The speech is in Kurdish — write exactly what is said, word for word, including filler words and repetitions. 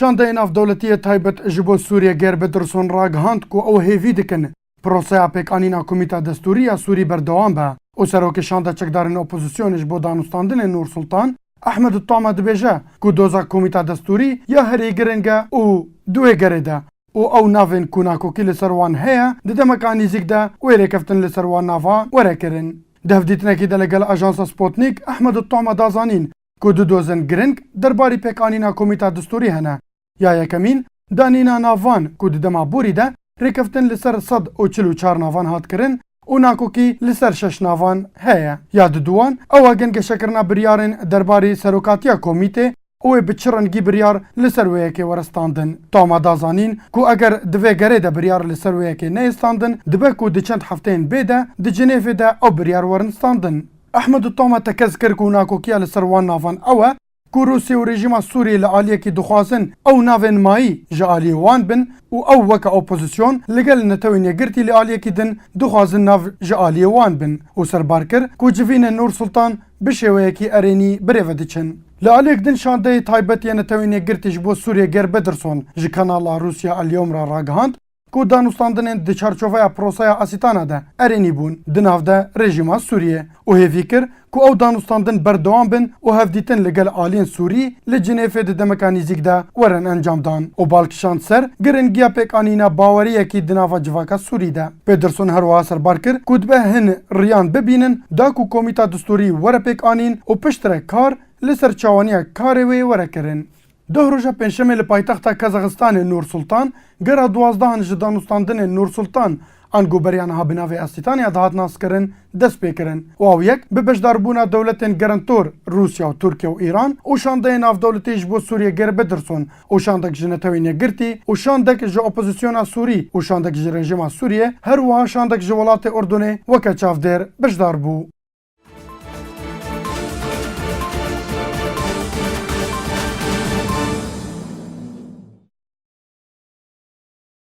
Şandeyê navdewletî yê taybet ji bo Sûriyê Geir Pedersen ragihand ku ew hêvî dikin proseya pêkanîna Komîta Destûrî ya Sûrî berdewam be û serokê şanda çekdarên opozîsyonê ji bo danûstandinê Nûr Sultan, Ehmed Toma dibêje ku doza Komîta Destûrî ya herî giring e û di wê gerê de û ew navên ku nakokî li ser wan heye di demeka nêzîk de wê rêkeftin li ser wan navan were kirin. Di hevdîtinekî de li gel ajansa Sputnik, Ehmed Toma da zanîn ku du dozên giring derbarî pêkanîna Komîta Destûrî hene. Ya yekemîn, danîna navan ku di dema borî de rêkeftin li ser sed û çil û çar navan hat kirin û nakokî li ser şeş navan heye. Ya diduwan, ew e gengeşekirina biryarên derbarî serokatiya komîtê û wê bi çi rengî biryar li ser wê yekê were standin. Toma da zanîn ku eger di vê gerê de biryar li ser wê yekê neyê standin, dibe ku di çend hefteyên bê de di Cinêvê de ew biryar werin standin. Ehmed Toma tekez kir ku nakokiya li ser wan navan ew e ku Rûsya û rejîma Sûriyê li aliyekî dixwazin ew navên mayî ji aliyê wan bin û ew weke opozîsyon li gel Netewên Yekgirtî li aliyekî din dixwazin nav ji aliyê wan bin û serbar kir ku civînê Nûr Sultan bi şêweyekî erênî birêve diçin. Li aliyek din şandeyê taybet yê Netewên Yekgirtî ji bo Sûriyê Geir Pedersen ji kanala Rûsya Elyom re ragihand ku danûstandinên di çarçoveya proseya Asîtana de erênî bûn di nav de rejîma Sûriyê û hêvî kir ku ew danûstandin berdewam bin û hevdîtin li gel aliyên Sûrî li Cinêvê di demeka nêzîk de werin encamdan û bal kişand ser giringiya pêkanîna baweriyekî di nava civaka Sûrî de. Pedersen her wiha serbar kir ku dibe hin riyan bibînin da ku Komîta Destûrî were pêkanîn û piştre kar li ser çawaniya karê wê were kirin. Doh roja pêncşemê li paytexta Kazaxistanê Nûr Sultan gera duwazdehan ji danûstandinên Nûr Sultan, ango beriya niha bi navê Asîtanya dihat naskirin, dest pê kirin û ew yek bi beşdarbûna dewletên gerentor Rûsya û Tirkiye û Îran û şandeyê navdewletî ji bo Sûriyê Geir Pedersen û şandek ji Netewên Yekgirtî û şandek ji opozîsyona Sûrî û şandek ji rejîma Sûriyê, her wiha şandek ji welatê Urdunê weke çavdêr beşdar bû.